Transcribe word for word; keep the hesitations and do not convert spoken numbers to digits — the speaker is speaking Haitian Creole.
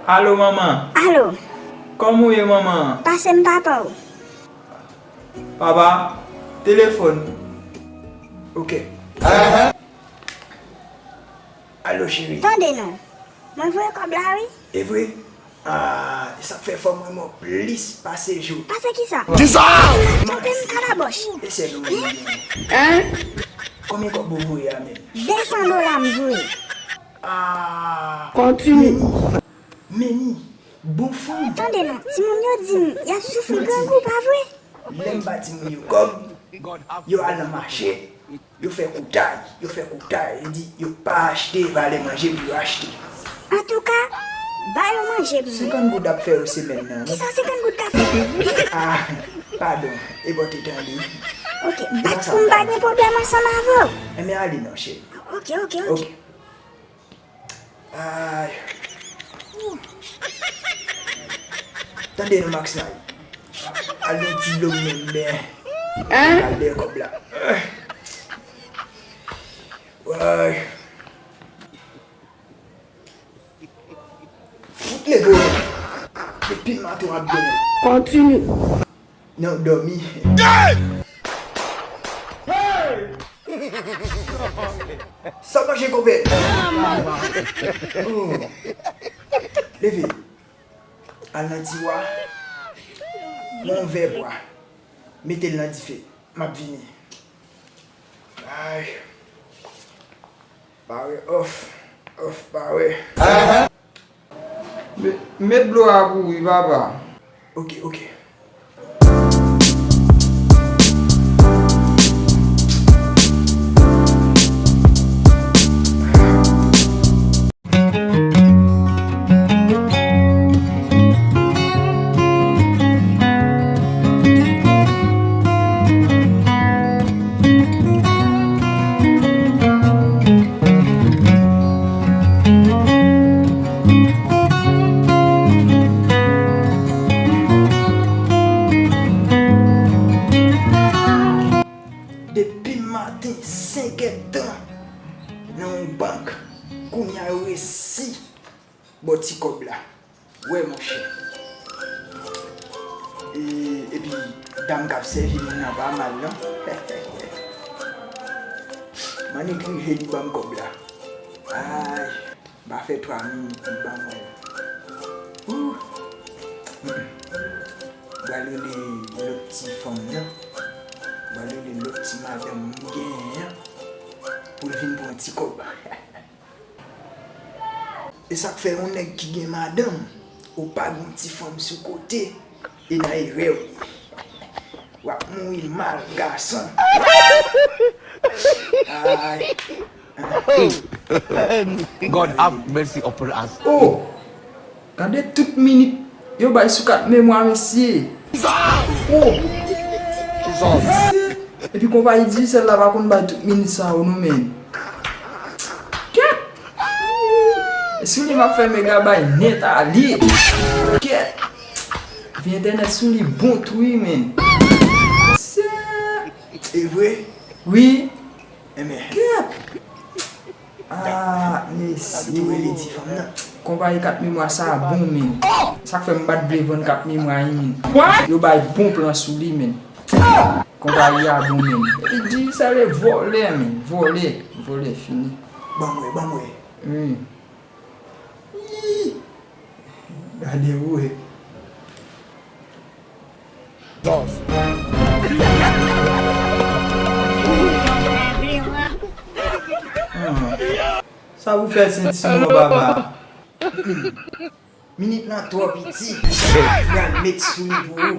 Alo, manman. Alo. Kòman w ye, manman? Pase m papa w. Papa, telefòn. Ok. Alo, cheri. Tande non. Mwen voye kòb la, wi. E vre? Ah, e sa k fè fò m renmen w plis pase jou. Pase kisa? Kisa? Tande m kalabòch. E sèl ou menm. Hein? Konbyen kòb ou voye a menm? De san dola m voye. Ah, kontinye. Meni, bon fanm. Tande non, timoun yo di m y ap soufri grangou, pa vre? Lè m ba timoun yo kòb, yo al nan mache, yo fè koutay, yo fè koutay, yo di yo pa achte valè manje pou yo achte. Antouka, ba yo manje pou mwen. Senkant goud ap fè yo semèn nan, wi. Kisa senkant goud ka fè? Ah, padon, e bò te tande. Ok, bat pou m pa gen pwoblèm ansanm avè w. Enben ale non, cheri. Ok, ok, ok. Ok. Ay. Tande non, Max Mari. Al yon ti dlo m menm, ben. Hein? Al dèyè kòb la. Ay. Fout leve w. Depi maten w ap dòmi. Kontinye. Non, dòmi. Sa manje konpè. Oh. Leve. Al nan tiwa. Pran yon vè bwa. Mete l nan dife. M ap vini. Ay. Pare, off. Off, pare. Met, met dlo a kouri, papa. Ok, ok. Depi maten, senk èdtan nan yon bank, kounye a yo resi ba w ti kòb la. Wè, monchè. E, epi, dam k ap sèvi moun nan pa mal, non. M annik rive, li ban m kòb la. Ay, m pa fè twa minit, li ban mwen l. Ooh. Mm. M pral rele lòt ti fanm nan. M pral rele lòt ti madanm m genyen an pou l vin pran ti kòb. E sa k fè yon nèg ki gen madanm, ou pa gen yon ti fanm sou kote, e nan erè w ye. W ap mouri mal, gason. Ay. God have mercy upon us. Oh! Gade tout minit yo bay sou kat memwa, mesye. Oh! Mesye! Epi konpayi Digicel la pa konn bay tout minit sa yo non, men. Kèt! E sou li m ap fè mega bay nèt ale. Kèt! Epi entènèt sou li bon tou wi, men. Mesye! E vre? Wi. Enben. Kèt! Ah, mesye. Konpayi kat memwa sa a bon, men. Sa k fè m pa t vle vann kat memwa a, men. Yo bay bon plan sou li, men. Konpayi a bon, men. Epi Digicel e vòlè, men. Vòlè. Vòlè fini. Ban m wè, ban m wè. Wi. Ih. Gade ou e. Sa pou fè senti mò baba. Minit lan twò piti. Pral met sou li pou ou.